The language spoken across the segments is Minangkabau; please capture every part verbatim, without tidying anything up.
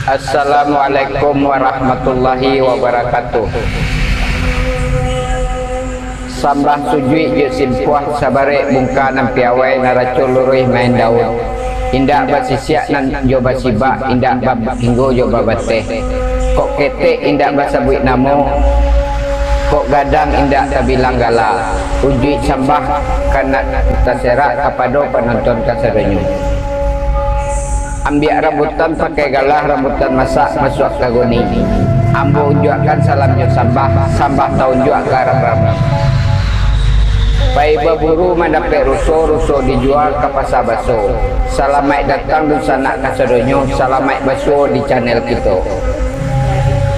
Assalamualaikum warahmatullahi wabarakatuh. Sambah sujuik jo simpuah sabarek bungka nan piawai naraco luruih main daun. Indak basisiak nan jo basibak, indak batinggo jo babateh. Kok ketek indak basabuik namo, kok gadang indak tabilang gala. Ujuik sambah ka nan taserak kapado panonton kasadonyo. Ambiak rambutan pakai galah, rambutan masak masuak ka goni. Ambo unjuakkan salam jo sambah, sambah taunjuak ka rami-rami. Pai baburu mandapek ruso, ruso dijua ka pasa baso. Salamaik datang dunsanak kasadonyo, salamaik basuo di channel kito.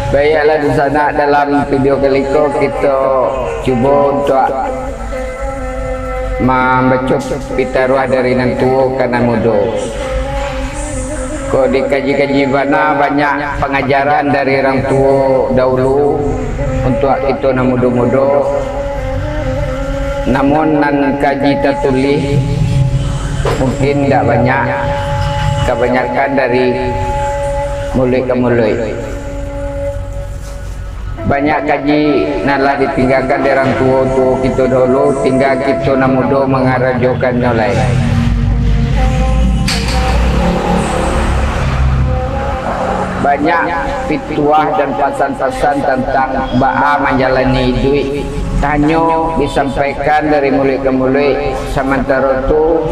Baiaklah dunsanak, dalam video kali ko kito cubo untuak mambaco pitaruah dari nan tuo ka nan mudo. Kok dikaji-kaji bana, banyak pangajaran dari urang tuo dahulu untuak kito nan mudo-mudo. Namun nan kaji tatulih mungkin indak banyak, kabanyakan dari muluik ka muluik. Banyak kaji nan lah ditinggakan dek urang tuo-tuo kito dahulu, tingga kito nan mudo mangarajokannyo lai. Banyak pituah dan pasan-pasan tantang baa manjalani iduik, hanyo disampaikan dari muluik ka muluik. Samantaro tu,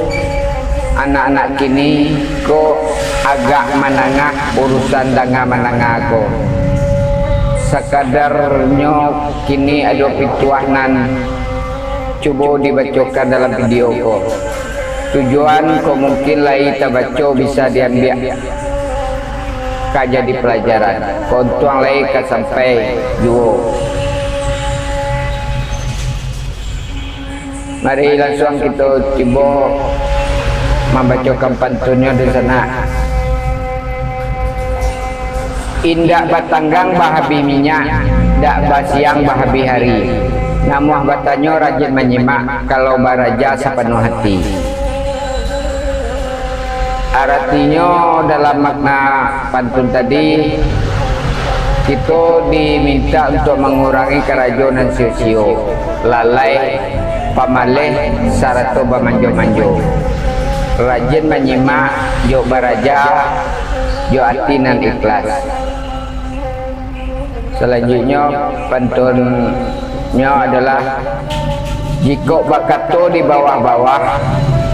anak-anak kini ko agak manangah urusan danga-mananga ko. Sakadarnyo kini ado pituah nan cubo dibacokan dalam video ko. Tujuan ko mungkin lai tabaco bisa diambiak ka jadi palajaran. Ko untuang lai ka sampai juo. Mari lansuang kito cubo mambacokan pantunnyo di sana. Indak batanggang bahabih minyak, dak basiang bahabih ari. Namuah batanyo rajin manyimak, kalau baraja sapanuah hati. Aratinyo dalam makna pantun tadi, kito dimintak untuak mangurangi karajo nan sio-sio, lalai, pamaleh, sarato bamanjo-manjo. Rajin manyimak, jo baraja, jo ati nan ikhlas. Salanjuiknyo, pantunnyo adolah, jikok bakato di bawah-bawah,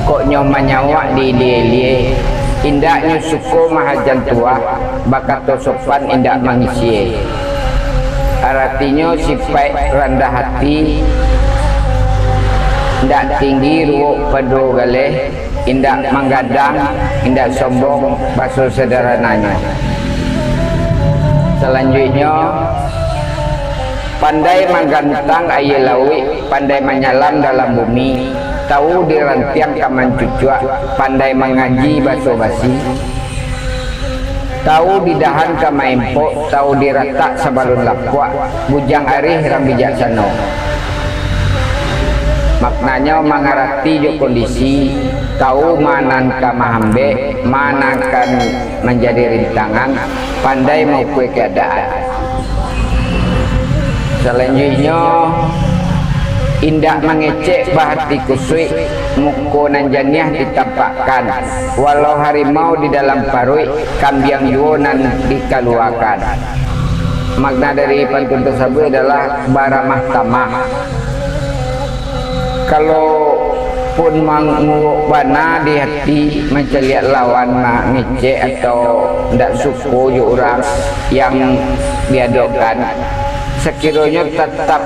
kok nyo manyauak di ilie-ilie, indaknyo suko mahajan tuah, bakato sopan indak mangisie. Aratinyo, sipaik randah ati, indak tinggi ruwok pado galeh, indak manggadang, indak sombong, baso sadarananyo. Salanjuiknyo, pandai manggantang aia lauik, pandai manyalam dalam bumi, tahu di rantiang ka mancucuak, pandai mangaji baso basi, tahu di dahan ka maimpok, tahu di ratak sabalun lapuak, bujang arih rang bijaksano. Maknanyo, mangarati jo kondisi, tahu ma nan ka maambek, ma nan ka manjadi rintangan, pandai maukua keadaan. Salanjuiknyo, indak mangecek bahati kusuik, muko nan janiah ditampakkan, walau harimau di dalam paruik, kambiang juo nan dikaluakan. Makna dari pantun tasabuik adalah baramah tamah. Kalau pun manguwok bana di ati mancaliak lawan, mangecek atau ndak suko jo urang yang diadokkan, sakironyo tatap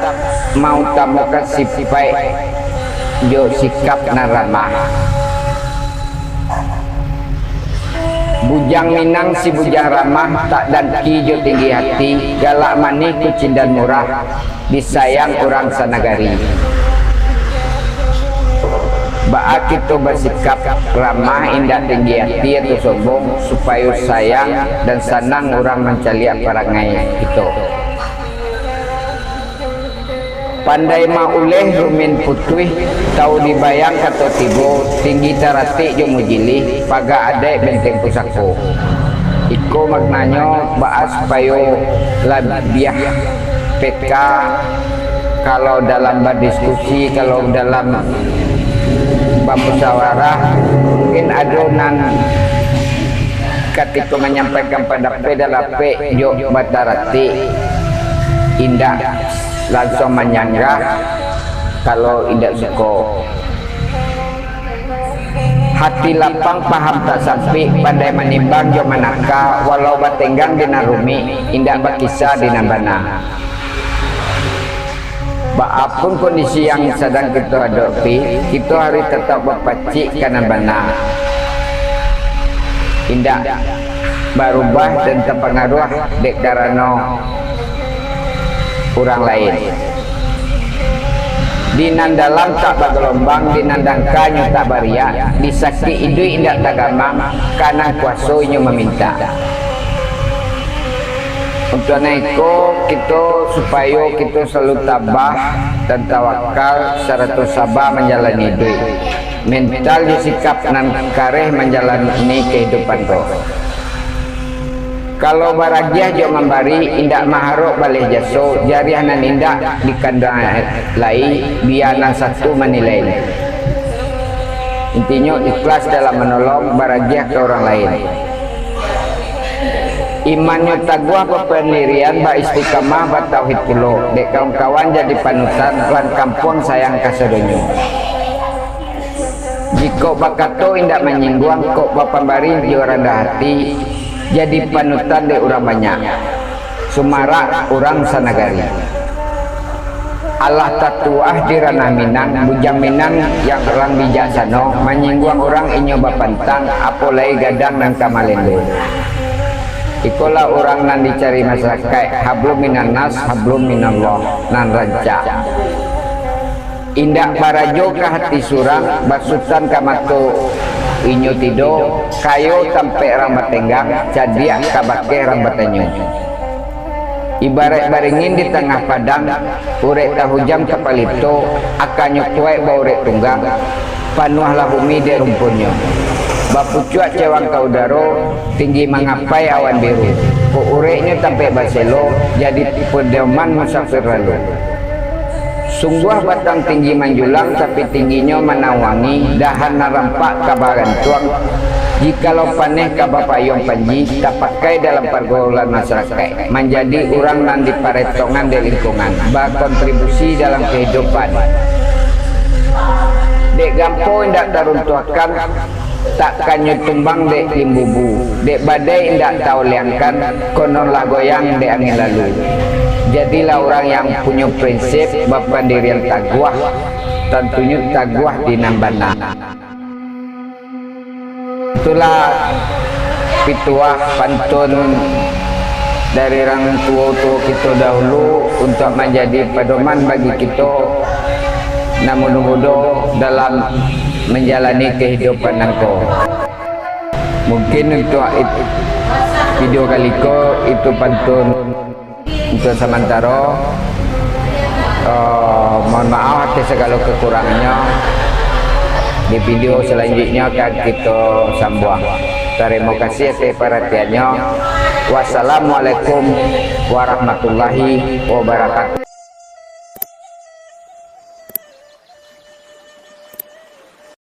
mautamokan sipaik jo sikap nan ramah. Bujang Minang si bujang ramah, tak dangki jo tinggi hati, galak manih kucindan murah, disayang urang sanagari. Baa kito basikap ramah, indak tinggi hati atau sombong, supayo sayang dan sanang urang mancaliak parangai kito. Pandai mauleh rumin putuih, tahu dibayang kato tibo, tinggi taratik jo mujilih, paga adaik benteng pusako. Itu Ko maknanyo baa supayo labiah peka, kalau dalam badiskusi, kalau dalam bamusyawarah, mungkin ado nan katiko manyampaikan pandapek, darapek jo bataratik, indak lansuang manyanggah, kalau indak suko. Hati lapang, paham tak sampik, pandai manimbang jo manaka, walau batenggang di nan rumik, indak bakisa di nan bana. Baapun kondisi yang sadang kito hadapi, kito harus tatap bapacik ka nan bana. Indak barubah dan tapangaruah dek karano urang lain. Di nan dalam tak bagalombang, di nan dangkanyo tak bariak, di sakik iduik indak tagamang, ka nan kuaso inyo mamintak. Untuak nan iko, kito, supayo kito salalu tabah dan tawakal, sarato saba manjalani iduik. Mental jo sikap nan kareh manjalani kahidupan ko. Kalau baragiah jo mambari, indak maharok baleh jaso, jariah nan indak dikanduang lai, bia nan satu manilai. Intinyo, ikhlas dalam manolong, baragiah ka urang lain. Imannyo taguah bapandirian, baistiqamah batauhid pulo, dek kawan-kawan jadi panutan, lan kampuang sayang kasadonyo. Jikok bakato indak manyingguang, kok bapambari jo randah ati, jadi panutan dek urang banyak, sumarak urang sanagari. Alah tatuah di ranah Minang, bujang Minang yang urang bijaksano, manyingguang urang inyo bapantang, apo lai gadang nan ka malendo. Ikolah urang nan dicari masarakaik, hablum minannas, hablum minallah, nan rancak. Indak barajo ka hati surang, basutan ka mato inyo tido, kayo tampek rang batenggang, cadiak ka bakeh rang batanyo. Ibaraik baringin di tangah padang, urek tahujam ka palito, akanyo kuaik baurek tunggang, panuahlah bumi dek rumpunnyo. Bapucuak cewang ka udaro, tinggi mangapai awan biru, kok ureknyo tampek baselo, jadi pedoman musafir lalu. Sungguah batang tinggi manjulang, tapi tingginyo manawangi, dahan nan rampak ka bagantuang. Jikalau paneh ka bapayuang panji, tapakai dalam pargaulan masarakaik, manjadi urang nan diparetongan dek lingkungan, bakontribusi dalam kahidupan. Dek gampo indak taruntuahkan, takannyo tumbang dek limbubu, dek badai indak taoleangkan, kononlah goyang dek angin lalu. Jadilah urang yang punyo prinsip, bapandirian taguah, tantunyo taguah di nan bana. Itulah pituah pantun dari urang tuo-tuo kito dahulu untuak manjadi padoman bagi kito nan mudo-mudo dalam manjalani kahidupan nangko. Mungkin untuak it-, video kali ko itu pantun. Untuk samantaro, eh, mohon maaf atas sagalo kakurangannyo. Di video salanjuiknyo akan kito sambuang. Tarimo kasih atas paratiannyo. Wassalamualaikum warahmatullahi wabarakatuh.